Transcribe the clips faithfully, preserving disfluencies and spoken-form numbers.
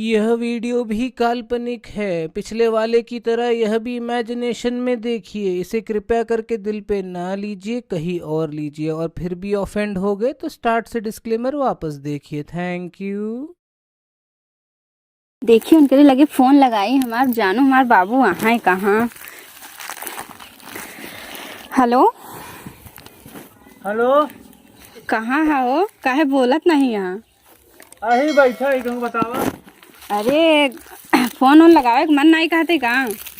यह वीडियो भी काल्पनिक है। पिछले वाले की तरह यह भी इमेजिनेशन में देखिए। इसे कृपया करके दिल पे ना लीजिए, कहीं और लीजिए, और फिर भी ऑफेंड हो गए तो स्टार्ट से डिस्क्लेमर वापस देखिए। थैंक यू। देखिए, उनके लगे फोन लगाई, हमार जानू, हमार बाबू अहाँ हैं कहाँ? हेलो। हेलो। कहाँ है हो? काहे बोलत नहीं यहाँ? अही बैठा ही, कहूँ बतावा। अरे, फोन उन लगावे के मन नहीं कहते का?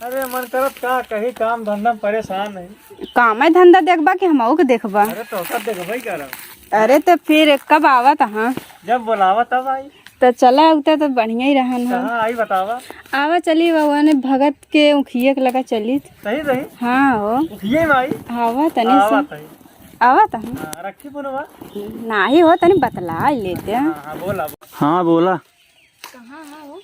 अरे, मन करत का कही, काम धंधा में परेशान है। काम है धंधा देखबा कि हमहू के देखबा? अरे, तो कब देखबा ही करब। अरे, तो फिर कब आवत हाँ? जब बोलावा तब आई। तो चला, उते तो बढ़िया ही रहन है। कहाँ आई बतावा? आवा चली, वो ने भगत के उखिए के लगा चली। सही रही? हाँ हो। उखिए में आई? आवा तनी आवा से। तनी। आवा तनी। हाँ, रखी फोनवा। नाही हो, तनी बतला लेते हैं। हाँ, हाँ, बोला, बोला। हाँ, बोला। कहाँ है हो?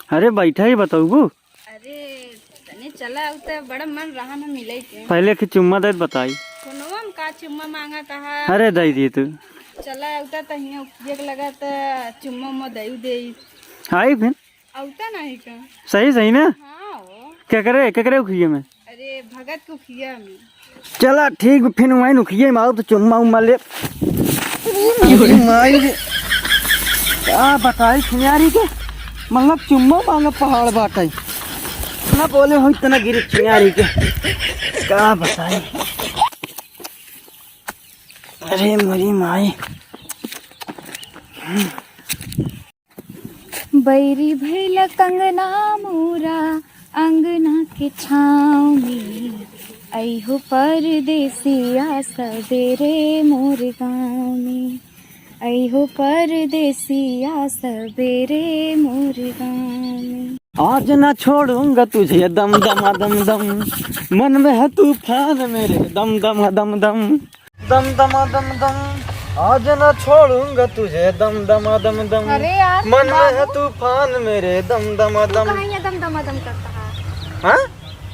अरे, बैठा ही बताऊबू। अरे, तनी चला, उ त बड़ा मन रहा न मिले के। पहले के चुम्मा दे बताई। फोनवा में का चुम्मा मांगा कहा? अरे, दे दी तू। चला, उ त तहिया उखिए के लगा त चुम्मा उम्मा दे दे। आई फिर। औता नहीं का? सही, सही ना? हाँ हो। केकरे, केकरे उखिए में? अरे, भगत के उखिया में। चला, ठीक बा, फिर वहीं उखिए में आओ तो चुम्मा उम्मा ले। अरे माई रे, का बताई छिनारी के, मतलब चुम्मा मांगे पहाड़ बाटे। ना बोले हो इतना गिरी छिनारी के, का बताई। अरे मोरी माई। बैरी भैला कंगना मोरा अंगना के छाँव में, अइहो परदेसिया सबेरे मोर गाँव में, अइहो परदेसिया सबेरे मोर गाँव में। आज ना छोड़ूंगा तुझे दम दमा दम दम, मन में है तूफान मेरे दम दमा दम दम। दम दमा दम दम, आज ना छोड़ूंगा तुझे दम दमा दम दम। अरे यार, मन में है बाबू। तूफान मेरे दम दमा तू दम। कहाँ यहाँ दम दमा दम करता है? हाँ?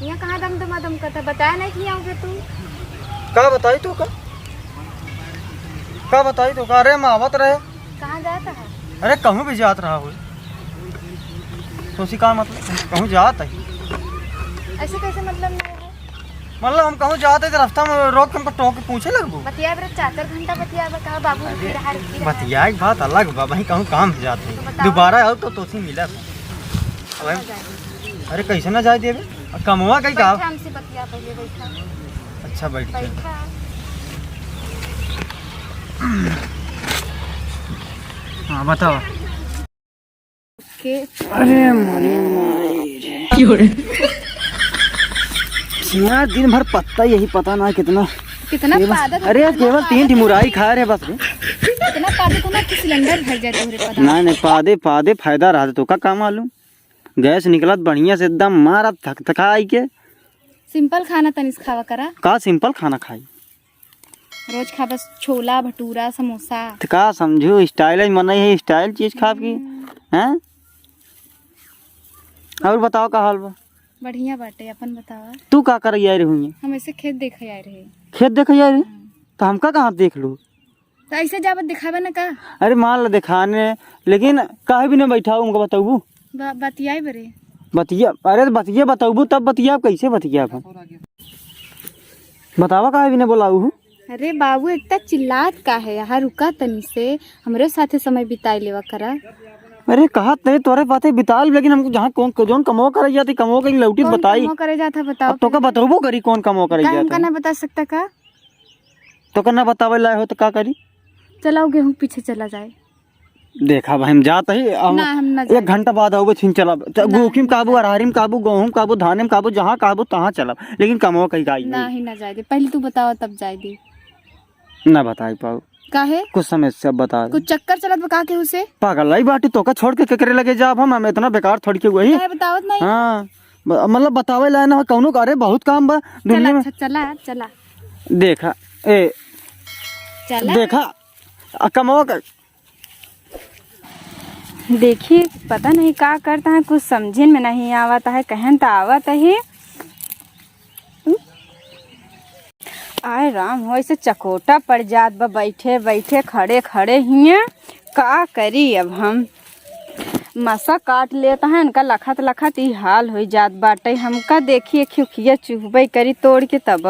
यहाँ कहाँ दम दमा दम करता है? बताया नहीं कि यहाँ आओगे तू। का बताई तू का? का बताई तू का? अरे हम आवत रहे। कहाँ जाता है? अरे कहूँ भी जात रहा हो। तो उसी का मतलब कहूँ जात है। ऐसे कैसे मतलब नहीं है? मतलब हम कहूँ जाते तो रास्ता में रोक के हमको टोक के पूछे लगबो। बतिया बरे चार चार घंटा बतिया बरे, कहा बाबू रुकी रहा, रुकी रहा। बतिया एक बात अलग बा, भाई कहूँ काम से जाते तो हैं। बताओ। दोबारा आओ तो तोसी मिला। अबे, ना जाए। अरे कैसे ना जाए देबे? अब कमवा कहीं का? बैठा हमसे बतिया पहले, बैठा। अच्छा बैठ जा। बैठा। हाँ बताओ। के अरे मरे माई रे। क्यों रे? यार दिन भर पत्ता यही पता ना कितना। कितना केवल, पादत अरे केवल तीन ठे मुराई खाए रहे बस रे। कितना पादत ना कि सिलेंडर भर जाए तोहरे पता। नहीं नहीं, पादे पादे फायदा रहा तो का काम मालूम। गैस निकलत बढ़िया से एकदम मारत थक थकाई के। सिंपल खाना तनिस खावा करा। का सिंपल खाना खाई? रोज खा बस छोला, भटूरा, समोसा। त का समझू, स्टाइल है, मनई है, स्टाइल चीज खाब की, हम्म। हैं? और बताओ का हाल बा? बढ़िया बाटे, अपन बतावा। तू का करे आए रही हुई? हम ऐसे खेत देखे आए रहे। खेत देखे आए रही? हम्म। तो हमका कहाँ देख लू? तो ऐसे जाबत दिखावे ना का? अरे मान ला दिखाने, लेकिन काहे भी ना बैठा उनको बताऊबू? ब-, बतियाई बरे। बतिया, अरे तो बतिया बताऊबू तब बतिया, कैसे बतिया हम? बतावा काहे भी ना बोलाऊ हूँ? अरे बाबू, इतना चिल्लात का है यहाँ, रुका तनी से, हमरे साथे समय बिताई लेवा करा। अरे कहत नहीं, तोरे पाते बिताल, लेकिन हमको जहाँ कौन, जौन कमवा करे जाती, कमवा कहीं लौटी कौन बताई। कमवा करे जाता बताओ अब तो का पहले। बताऊबो करी, कौन कमवा करे का जाता हमका है? ना बता सकता का? तो का ना बतावे लाए हो तो का करी? चलाओ गेहूँ पीछे चला जाए। देखा भाई, हम जात ही, हम ना, हम ना एक जाए। घंटा बाद आउबे, छिन चलब। च-, ना, गोखी में हम ना काबू, जाए। अरहरी में काबू, गोहूँ में काबू, धाने में काबू, जहाँ काबू तहाँ चलब, लेकिन कमवा कहीं का आई ना नहीं। ही ना जाए दे, पहले तू बतावा तब जाए दे। ना बताई पाऊ। काहे? कुछ समस्या बता दे। कुछ चक्कर चलत बा का केहू से? पागल आई बाटी, तोका छोड़ के केकरे लगे जाब हम? हम इतना बेकार थोड़ी के वही। काहे बतावत नहीं? हाँ, ब-, मतलब बतावे लाए ना हो कौनो का, अरे बहुत काम बा दुनिया चला, में। अच्छा, चला, चला। देखा, ए, चला। देखा, आ कमवा का देखी, पता नहीं का करता है, कुछ समझिन में नहीं आवत है, कहन त आवत ही। आय राम हो, ऐसे चकोटा पड़ जात बा, बैठे बैठे, खड़े खड़े हियाँ, का करी अब हम? मसा काट लेत हैं, इनका लखत लखत ई हाल होइ जात बाटे। हमका देखिए खिउखिया चुहबे करी तोड़ के तब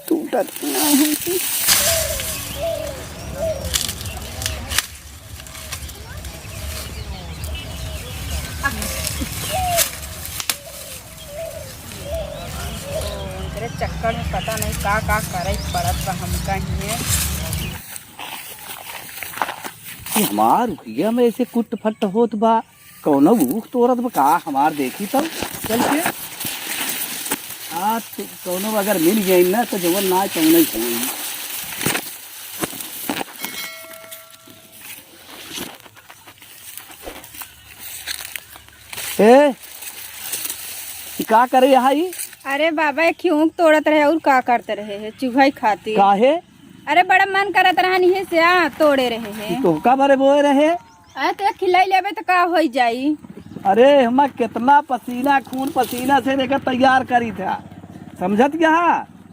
टूटत नाहीं। एकरे चक्कर में पता नहीं का का करे पड़त बा हमका हिये। ये हमार उखिया में ऐसे कुट फट होत बा, कौनो ऊख तोड़त बा का हमार, देखी तब चल के। आज तो कौनो अगर मिल गई ना तो जवन ना तौने होई। ए, ई का करे यहाँ ई? अरे बाबा, एक खिउख तोड़त रहे और का करत रहे है, चुहई खातिर। काहे? अरे बड़ा मन करत रहन, इहे से आ तोड़े रहे है। ई तोहका बरे बोए रहे? अरे तो एक खिलाई लेबे तो का होई जाई? अरे हमा कितना पसीना, खून पसीना से लेकर तैयार करी था, समझत क्या?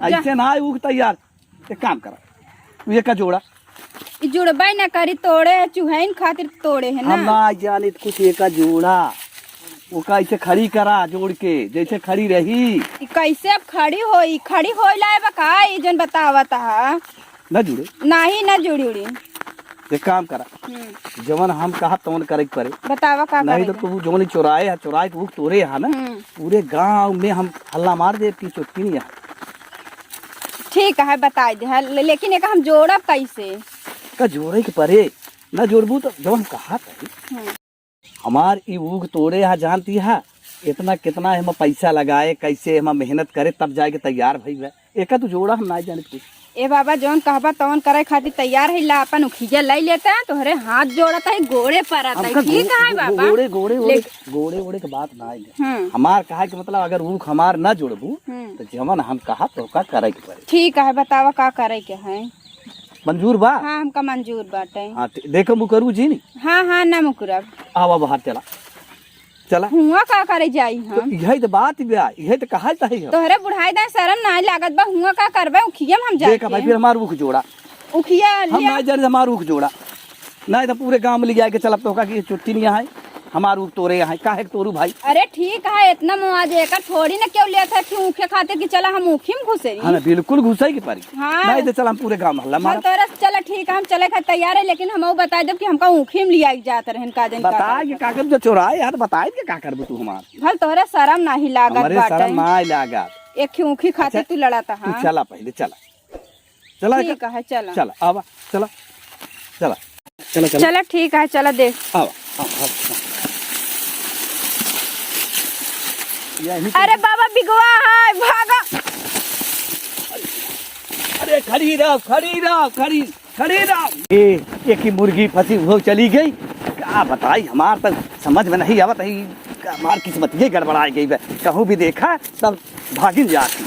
जा। ऐसे ना ऊख तैयार। एक काम करा, तू एका जोड़ा। ई जुड़बे न करी, तोड़े है, चुहैन खातिर तोड़े है हम ना। ना जानित कुछ, एका जोड़ा, ओका ऐसे खड़ी करा, जोड़ के, जैसे खड़ी रही। ई कैसे अब खड़ी होई? खड़ी होई लाए बा का, ई जन बतावत हा? ना जुड़े। नाही, ना जुड़ी उड़ी। एक काम करा, हम्म। जवन हम कहा तवन करे के पड़े। बतावा का नहीं करे तो के? तू जवन चोराए है, चोराए के ऊ तोरे है ना, हम्म। पूरे गांव में हम हल्ला मार दे कि चोट्टिन है। ठीक है, बताई दे, हाँ, ले-, लेकिन एक हम जोड़ब कैसे? का जोड़े के परे, ना जोड़बू तो जवन कहा तही। हम्म। हमार ई ऊख तोड़े हा जानती हा, इतना कितना एमा पैसा लगाए, कैसे एमा मेहनत करे तब जाके तैयार भई बा। एका तू जोड़ा हम ना जानित कुछ। ए बाबा, जवन कहबा तवन करे खातिर तैयार है, ला अपन उखिया लाई लेता है, तोहरे हाथ जोड़त है, गोड़े परत है। हमका ठीक गो-, है गो-, बाबा। गोड़े, गोड़े, गोड़े, लेकिन गोड़े, गोड़े के बात ना है। हम्म। हमार कहा के मतलब अगर ऊख हमार ना जोड़बू, हम्म। तो जवन हम कहा तो का करे के पड़े। ठीक है, बतावा का करे के है। मंजूर बा? हाँ, हमका मंजूर बाटे। हाँ, ठीक, देखो मुकरू जी नी। हाँ, हाँ, ना मुकरब। आवा बाहर चला, चला। हुआ का करे जाई तो हम? इहे तो बात बा, इहे तो कहा चाही हम। तोहरे बुढ़ाई दा शरम नाहीं लागत बा, हुआ का करबे, उखिया में हम जाके। देखा भाई, फिर हमार ऊख जोड़ा। उखिया हम लिया। ना जाने हमार ऊख जोड़ा। नहीं तो पूरे गांव में ले जाके चलब तो का कि ये चोट्टिन यहाँ है। हमार ऊख तोरे यहाँ, काहे के तोरू भाई? अरे ठीक है, इतना मुआवजा एकर थोड़ी ना केहू लेत है कि ऊखे खातिर कि चला हम ऊखी में घुसे। हाँ ना, बिल्कुल घुसे के परी। हाँ। नहीं तो चला हम पूरे गांव मोहल्ला भल मारा। तोरे से चला ठीक है, हम चले खातिर तैयार है, लेकिन हम बता देब कि हमका ऊखी में लिया के जात रहन का दिन का बताए के का करब, जो चोराए यार, बताए के का करबू तू हमार? भल तोरे शरम नाही लागत हमरे बाटे। शरम नाही लागत। एक ही ऊखी खातिर अच्छा, तू लड़त तू हा। चला पहले, चला। चला ठीक एकर। है, चला। चला, आवा, चला। चला। चला, चला। चला, ठीक है, चला दे। आवा, आवा, आवा, आवा। यही तो अरे बाबा, बिगवा है, भागा। अरे, खड़ी रहो, खड़ी रहो, खड़ी, खड़ी रहो। ए, एक ही मुर्गी फंसी, वो चली गई। का बताई, हमार तो समझ में नहीं आवत है, हमार किस्मत ये गड़बड़ाई गई बे। कहूँ भी देखा, तब भागिन जाती।